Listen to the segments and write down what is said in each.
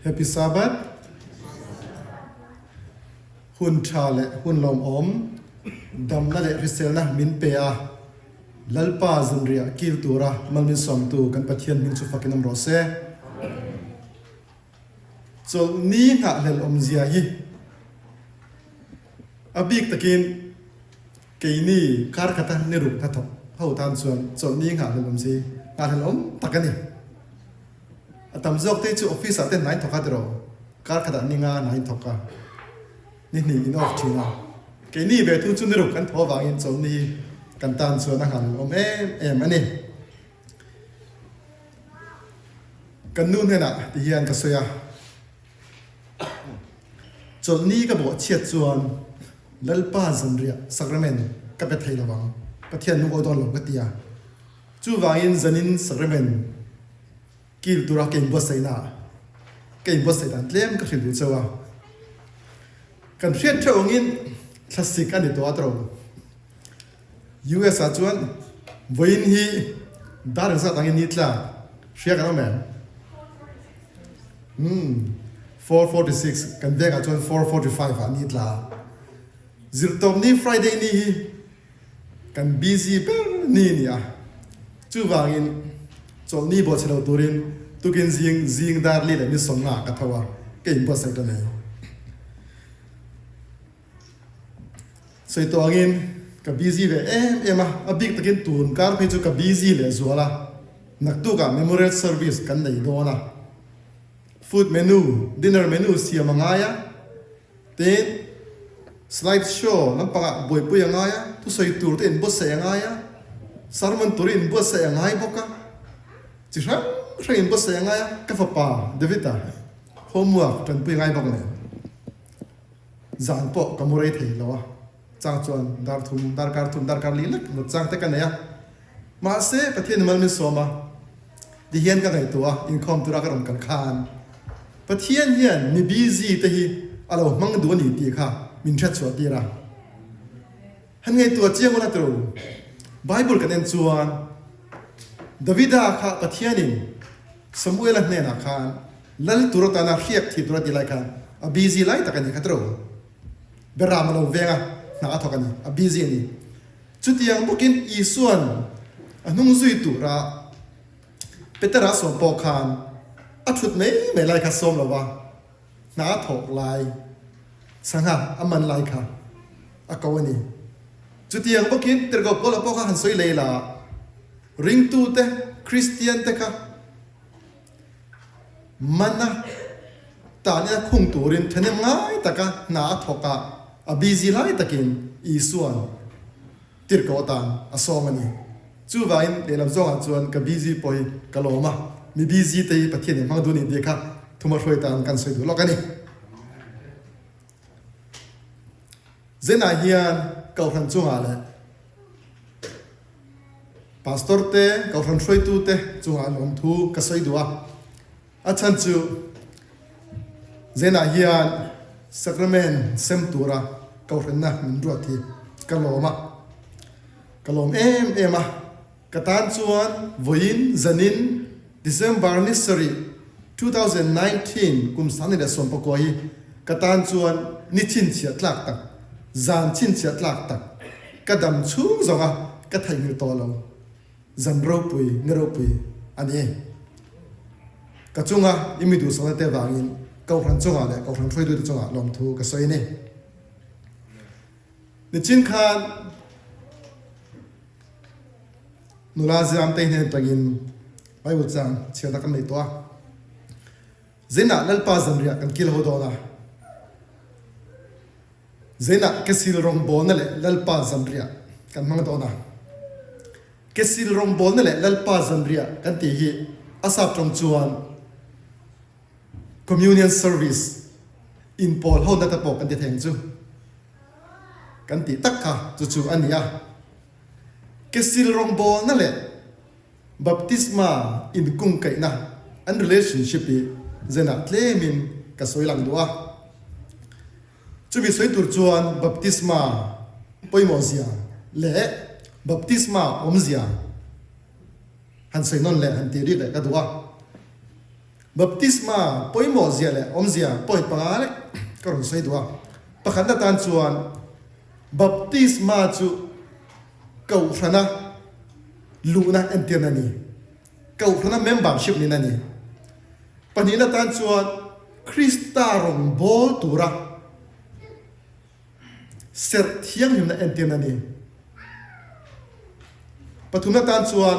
Happy Sabbath. Hun tha leh hun lawmawm, damna leh hriselna min pe a, Lalpa zanriah kil tura mal min sawmtu kan Pathian hming chu fakin awm rawh se. Chawlhni nghahhlelh awmzia hi a bik takin keini kar khata ni ruk hnathawk ho tan chuan chawlhni nghahhlelh awmzia hi nghahhlelh awm tak a ni. A tam zawk te chu office ah te hna in thawk a tiraw? Kar khatah ni nga hna in thawk a, ni hnih in off thin a. Keini ve thung chu ni ruk kan thaw avangin chawlhni hi kan tan chuan a nghahhlelh awm em em a ni. Kan nu hnenah ti hian ka sawi a, Chawlhni ka bawh chhiat chuan Lalpa zanriah sacrament ka pe thei lo ang, Pathian lung awi dawn lo ka ti a. Chuvangin zanin sacrament kil tura ka inbuatsaihna ah ka inbuatsaih dan tlem ka hrilh duh chauh a. Kan hriat theuh angin thlasik a ni tawh a tawrh. US ah chuan vawiin hi dar engzat angin ni tla hria kan awm em? Umm 4:46 kan vengah chuan 4:45 ah ni tla. Zirtawpni Friday ni hi kan busy ber ni a ni a, chuvangin chawlhni bawhchhe lo turin tukin zing zing dar li leh ni sawmnga ah ka tho a, ka inbuatsaih ta mai. Sawi tawh angin ka busy ve em em a, a bik takin tun kar phei chu ka busy leh zual a, naktukah memorial service kan nei dawn a, food menu, dinner menu siam a ngai a, tin slide show lampangah buaipui a ngai a, thusawi tur te inbuatsaih a ngai a, sermon tur inbuatsaih a ngai bawk a, chi hrang hrang inbuatsaih a ngai a, ka fapa David-a homework tanpui a ngai bawk nen. Zan pawh ka mu rei thei lo a, chang chuan dar thum, darkar thum, darkar li lek mut chang te ka nei a. Mahse, Pathian in mal min sawm a, ti hian ka ngaihtuah a, inkhawm tura ka rawn kal khan Pathian hian mi busy te hi a lo hmang duh a ni tih kha min hriatchhuah tir a. Han ngaihtuah chiang ula tiro, Bible kan en chuan Davida kha Pathianin Samuela hnenah khan Lal tur atana hriak thih tur a ti lai khan a busy lai tak a ni kha tiro. Beram a lo veng a, hna a thawk a ni, a busy a ni. Chutiang bawkin Isua'n a hnung zui tura Petera sawm pawh khan a thut mai mai lai kha sawm lo va, hna a thawk lai, sangha a man lai kha a ko a ni. Chutiang bawkin Tirhkoh Paula pawh kha han sawi lei la, ringtute, Kristiante kha, Mana tahna khung turin thahnem ngai taka hna a thawk a, a busy lai takin Isua'n tirhkoh atan a sawm a ni. Chuvangin lehlam zawngah chuan ka busy pawh hi ka lawm a, mi busy te hi Pathian in hmang duh a ni tih kha thuma hruai tan kan sawi duh lawk a ni. Zenah hian Kohhran chungah leh Pastor te, Kohhran hruaitu te chungah an awm thu ka sawi duh a. A chhan chu Zenah hian Sacrament sem tura Kohhranna min ruat hi ka lawm a. Ka lawm em em a. Ka tan chuan vawiin zanin December ni sarih 2019 kum 2019 hi ka tan chuan ni chhinchhiah tlak tak, zan chhinchhiah tlak tak, ka dam chhung zawnga ka theihnghilh tawh lo zan ropui ni ropui a ni. Ka chunga i mi duhsakna te vangin Kohhran chungah leh Kohhran hruaitute chungah lawmthu ka sawi a ni. Nichin khan Nula Ziamtei hnen atangin Bible chang chhiarna kan nei tawh a. Zenah Lalpa zanriah kan kil ho dawn a. Zenah Kesil rawngbawlna leh Lalpa zanriah kan hmang dawn a. Kesil rawngbawlna leh Lalpa zanriah kan tih hi a sap tawng chuan Communion Service inpawl hona te pawh kan ti thei ang chu. Kan tih tak kha chu chu a ni a. Kesil rawngbawlna leh baptisma inkungkaihna an relationship hi zenah tlemin ka sawi lang duh a. Chumi sawi tur chuan baptisma pawimawh zia leh baptisma awmzia han sawi nawn leh han tih rik leh ka duh a. Baptisma pawimawh zia leh awmzia point panga lek ka rawn sawi duh a. Pakhatna tan chuan baptisma chu Kohhrana luhna entirna a ni. Kohhrana membership nihna a ni. Pahnihna tan chuan Krista rawngbâwl tura serh thianghlimna entirna a ni. Pathumna tan chuan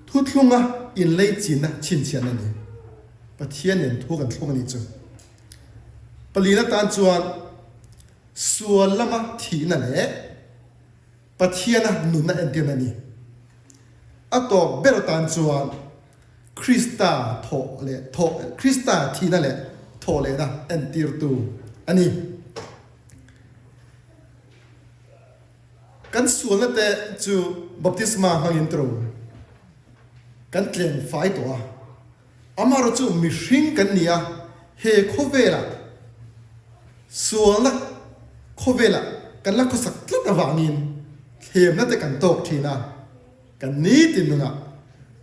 thuthlunga inlei chinna chhinchhiahna a ni. Pathian nen thu kan thlung a nih chu. Palina tan chuan Sual lama thihna leh Pathiana nunna entirna a ni. A tawp ber atan chuan Krista thawh leh thawh Krista thihna leh thawh lehna entirtu a ni. Kan sualna te chu baptisma hmangin tro kan tlem fai tawh a. Amaherawh chu mihring kan ni a, he khawvelah sualna khawvelah kan la khawsak tlat avangin thlemna te kan tawk thin a, kan nitin nunah.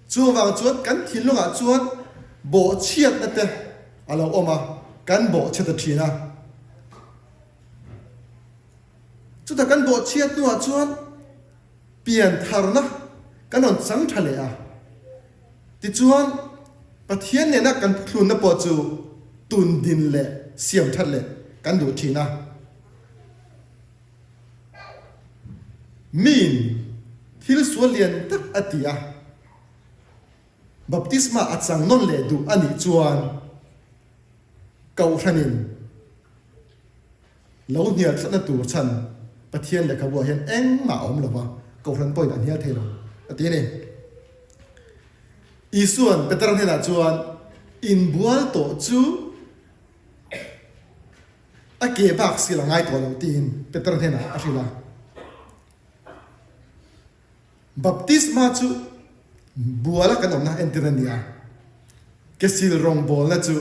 Chuvang chuan kan thinlungah chuan bawhchhiatna te a lo awm a, kan bawhchhe ta thin a. Chutah kan bawhchhiat hnuah chuan piantharna kan rawn chang tha leh a. Tichuan, Pathian nena kan thlunna pawh chu tun din leh siam that leh kan duh thin a. Miin thil sual lian tak a ti a, baptisma a chang nawn leh duh a nih chuan Kohhranin Lo hnial tlatna tur chhan Pathian lehkhabuah hian engmah a awm lo va, Kohhran pawhin a hnial thei lo, a ti a ni. Isua'n Petera hnenah chuan, Inbual tawh chu a ke bak sil a ngai tawh lo, tiin Petera hnenah a hrilh a. Baptisma chu buala kan awmna entir a ni a, kesil rawngbawlna chu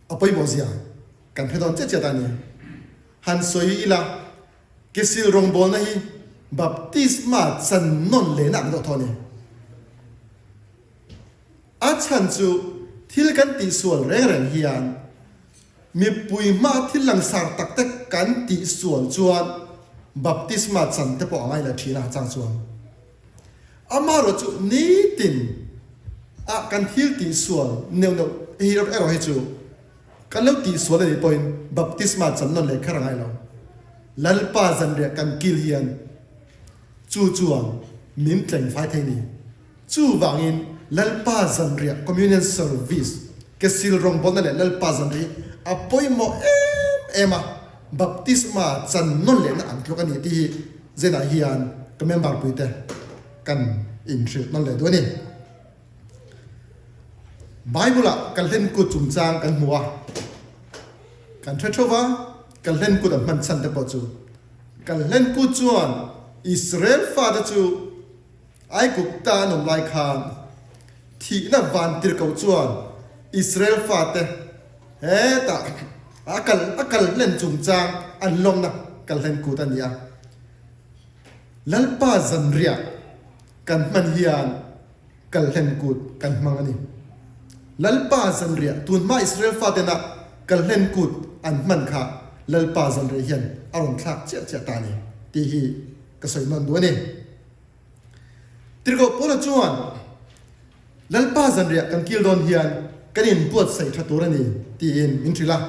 a pawimawh zia kan hre dawn chiah chiah ta a ni. Han sawi ila, kesil rawngbawlna hi baptisma chan nawn lehna ang deuh tho a ni. A chhan chu thil kan tihsual reng reng hian Mipui hma thil langsar tak te kan tih sual chuan baptisma chan te pawh a ngai la thin a chang chuan amaherawh chu nitin a kan thil tih sual neuh neuh hi erawh hi chu kan lo tih sual a nih pawhin baptisma chan nawn leh kher a ngai lo. Lalpa zanriah kan kil hian chu chuan min tleng fai thei ni. Chuvangin Lalpa Zanriah, Communion Service, ke sil rawngbawlna leh Lalpa Zanriah hi a pawimawh em em a, baptisma chan nawn lehna an tluk a ni tih hi zenah hian ka member puite kan inhrilh nawn leh duh a ni. Bible-ah Kalhlen kut chungchang kan hmu a, kan hre theuh va, Kalhlen kut an hman chhan te pawh chu Kalhlen kut chuan Israel fate chu Aigupta an awm lai khan thihna vantirhkoh chuan Israel fate hetah a kal a kal hlen chungchang an lawmna kal hlen kut a ni a. Lalpa zanriah kan hman hian kal hlen kut kan hmang a ni. Lalpa zanriah tunhma Israel fatena kal hlen kut an hman kha Lalpa zanriah hian a rawn thlak chiah chiah ta a ni tih hi ka sawi nawn duh a ni. Tirhkoh Paula chuan, Lalpa zanriah kan kil dawn hian kan inbuatsaih tha tur a ni, tiin min hrilh a.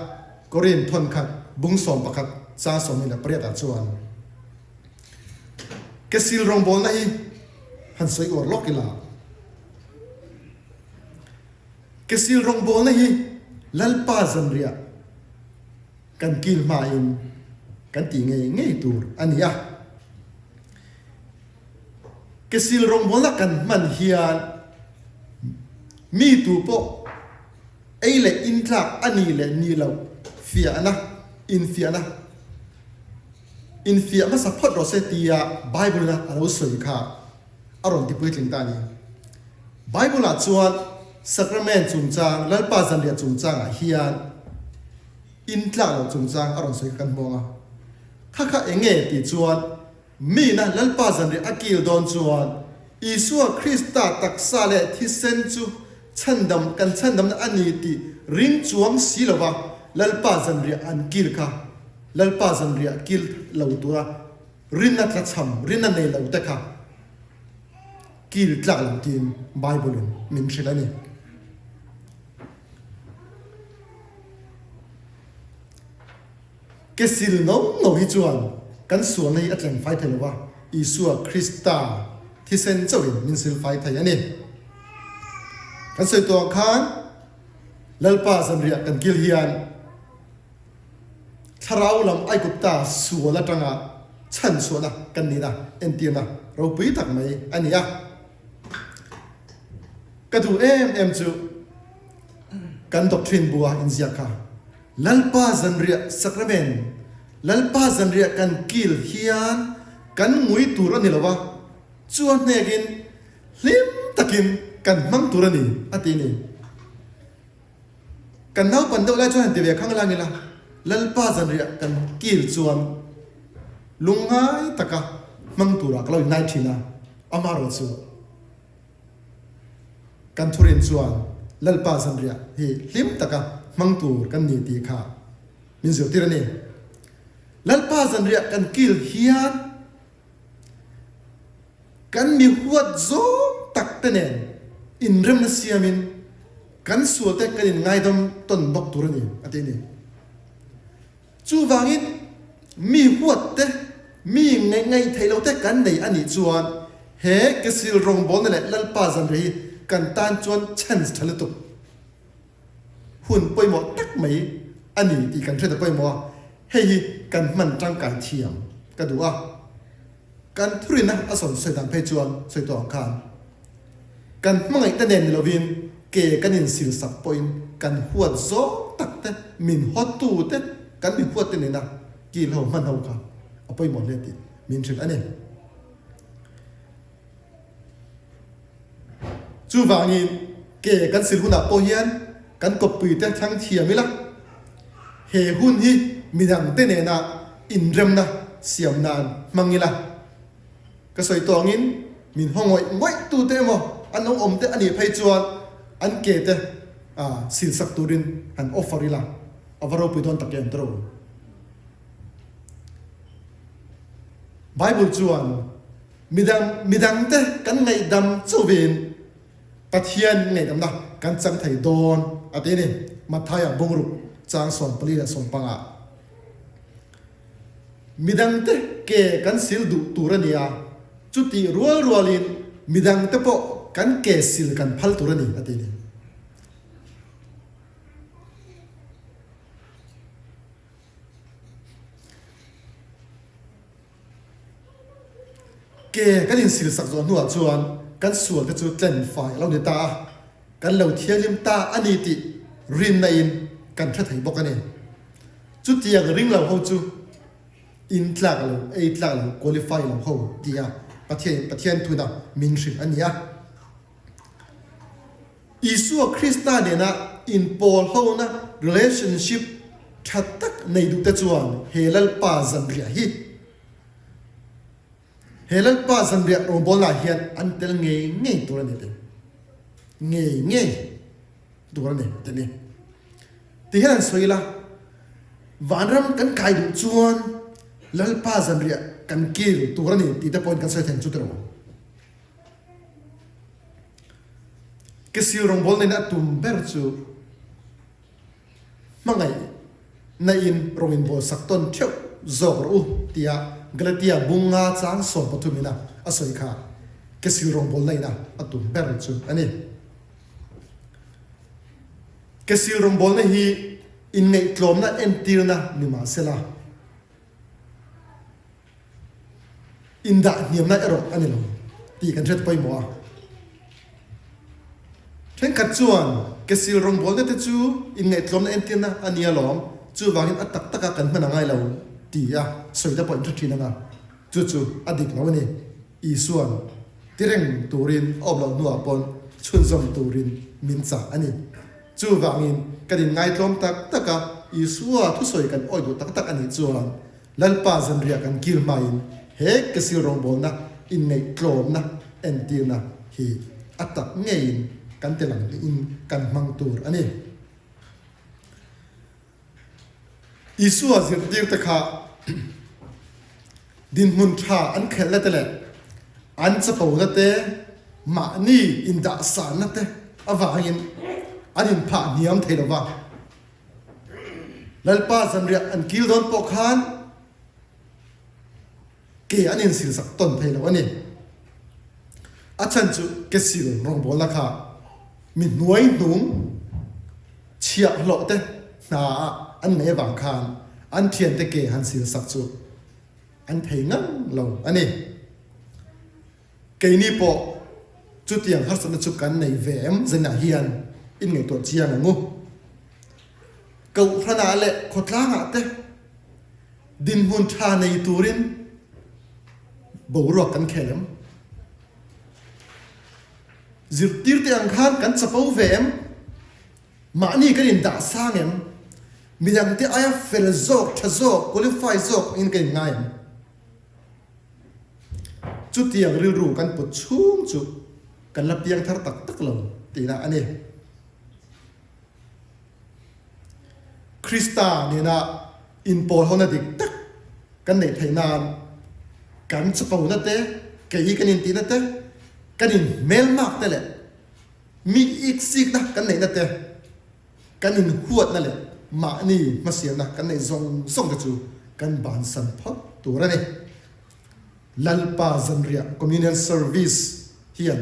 Korin thawnkhat bung 11 chang 28 ah chuan, Kesil rawngbawlna hi han sawi uar lawk ila. Kesil rawngbawlna hi Lalpa zanriah kan kil hmain kan tih ngei ngei tur a ni a. Kesil rawngbawlna kan hman hian mi tu pawh ei leh in tlak a nih leh nih loh fiahna, infiahna, infiah hmasa phawt rawh se tia Bible-in a lo sawi kha a rawn tipuitling ta a ni. Bible-ah chuan Sacrament chungchang, Lalpa zanriah chungchangah hian in tlak loh chungchang a rawn sawi kha kan hmuang a. Kha kha eng nge tih chuan miina Lalpa zanriah a kil dawn chuan. Isua Krista taksa leh thisen chu chhandam kan chhandamna a ni tih ring chuang si lova Lalpa zanriah an kil kha Lalpa zanriah kil lo tura rinna tlachham, rinna nei lo te kha kil tlak lo tiin Bible-in min hrilh a ni. Ke sil ngo ngo hi chuan kan sualna hi a tleng fai thei lo va, Isua Krista thisen chauhin min sil fai thei a ni. Kan sawi tawh ang khan Lalpa zanriah kan kil hian thlarau lam Aigupta sual atanga chhanchhuahna kan nihna entirna ropui tak mai a ni a. Ka duh em em chu kan doctrine bua inziak kha Lalpa zanriah sacrament, Lalpa zanriah kan kil hian kan ngui tur a ni lo a, chu a hnekin hlim takin kan hmang tur a ni, a ti a ni. Kan naupan deuh lai chuan han ti ve khang lang ila, Lalpa zanriah kan kil chuan lungngai taka hmang turah ka lo inngai thin a, amaherawhchu, Kan thurin chuan Lalpa zanriah hi hlim taka hmang tur kan ni tih kha min zirtir a ni. Lalpa zanriah kan kil hian kan mi huat zawng tak te nen inremna siamin kan sualte kan inngaidam tawn bawk tur a ni, a ti a ni. Chuvangin, mi huat te, mi ngaih ngaih theih lo te kan nei a nih chuan he kesil rawngbawlna leh Lalpa zanriah hi kan tan chuan chance tha lutuk, hun pawimawh tak mai a ni tih kan hriat a pawimawh a, hei hi kan hman tangkai thiam ka duh a. Kan thurina a sawn sawi dan phei chuan sawi tawh ang khan. Kan hmangaihte nen ni lovin ke kan insil sak pawhin kan huat zawng tak te, min hawtu te, kan mi huat te nena kil ho hman ho kha a pawimawh hle tih min hrilh a ni. Chuvangin ke kan sil hunah pawh hian kan kawppui te thlang thiam ila, he hun hi midangte nena inremna siam nan hmang ila. Ka sawi tawh angin min haw ngawih ngawih tute emaw an lo awm te a nih phei chuan an ke te sil sak turin han offer ila a va ropui dawn tak em tawh. Bible chuan midang midangte kan ngaihdam chauhin Pathian ngaihdamna kan chang thei dawn a ti a ni. Matthai-ah bungruk chang 14 leh 15 ah. Midangte ke kan sil duh tur a ni a, chutih rual rualin midangte pawh kan ke sil kan phal tur a ni, a ti a ni. Ke kan insil sak zawh hnuah chuan kan sualte chu tlen fai a lo ni ta a, kan lo thianghlim ta a ni tih rinna in kan hre thei bawk a ni. Chutiang ring lo ho chu in tlak lo, ei tlak lo, qualify lo ho tia Pathian Pathian thuna min hrilh a ni a. Isua Krista nena inpawl hona relationship tha tak nei duh te chuan he Lalpa zanriah hi he Lalpa zanriah rawngbawlnaah hian an tel ngei ngei tur a ni tih ngei ngei tur a ni tih ni. Ti hian an sawi ila, vanram kan kai duh chuan Lalpa zanriah kan kil tur a ni tih te pawhin kan sawi thei ang chu tiraw? Kesil rawngbawlna in a tum ber chu hmangaih na in rawng in bawl sak tawn theuh zawk rawh u tia Galatia bunga chang 13 in a a sawi kha Kesil rawngbawlna in a a tum ber chu a ni. Kesil rawngbawlna hi inngaihtlawmna entirna ni mahsela, Indah hniamna erawh a ni lo tih kan hriat pawimawh a. Thenkhat chuan kesil rawngbawlna te chu inngaihtlawmna entirna a ni alawm, chuvangin a tak taka kan hman a ngai lo ti a sawi te pawh in hre thin ang a, chu chu a dik lo a ni. Isua'n ti reng turin a awm loh hnuah pawn chhunzawm turin min chah a ni. Chuvangin kan inngaitlawm tak tak a, Isua thusawi kan awih duh tak tak a nih chuan Lalpa zanriah kan kil hmain he kesil rawngbawlna inngaihtlawmna. entirna hi a tak ngeiin kan ti lang in kan hmang tur a ni. Isua zirtirte kha dinhmun tha an khelhna te leh an chapona te, mahni indahsanna te avangin an inphah hniam thei lo va. Lalpa zanriah an kil dawn pawh khan ke an insilsak tawn thei lo a ni. A chhan chu ke sil rawngbawlna kha mi hnuai hnung chhiahhlawh te hna ah an nei avang khan an thiante ke han silsak chu an thei ngang lo a ni. Keini pawh chutiang harsatna chu kan nei ve em zenah hian inngaihtuah chiang ang u. Kohhranah leh khawtlangah te Dinhmun tha nei turin boruak kan khel em? Zirtirte ang khan kan chapo ve em? Mahni kan indah sang em? Midangte aia fel zawk, tha zawk, qualify zawk angin kan inngai em? Chutiang rilru kan put chhung chu kan la piang thar tak tak lo tihna a ni. Krista nena inpawlhona dik tak kan neih theih nan kan chapona te, kei kan intihna te, kan inhmelmak te leh mi iksikna kan neihna te, kan inhuatna leh mahni hmasialna kan neih zawng zawng te chu kan bansan phawt tur a ni. Lalpa zanriah Communion Service hian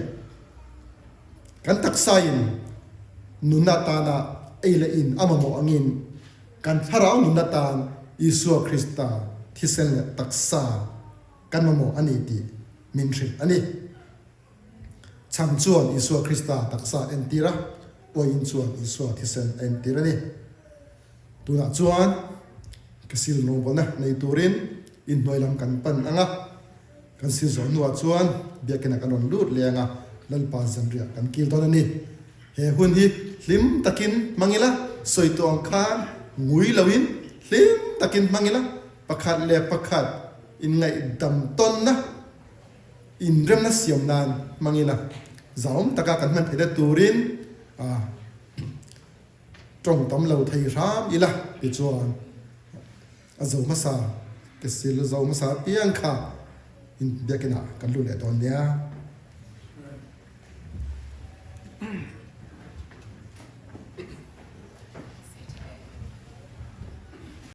kan taksain nunna atana ei leh in a mamawh angin kan thlarau nunna atan Isua Krista thisen leh taksa kan mamawh a ni tih min hrilh a ni. Chhang chuan Isua Krista taksa a entir a, uaiin chuan Isua thisen a entir a ni. Tunah chuan ka sil rawngbawlna nei turin inhnuai lam kan pan ang a, kan sil zawh hnuah chuan biakina kan rawn lut leh ang a, Lalpa zanriah kan kil dawn a ni. He hun hi hlim takin hmang ila, sawi tawh ang khan ngui loin hlim takin hmang ila, pakhat leh pakhat inngaihdam tawnna, inremna siam nan hmang ila, zahawm taka kan hman theihna turin Tawng tam lo thei hram ila tichuan a zo hmasa ke sil zo hmasa apiang kha in biakinah kan lut leh dawn nia.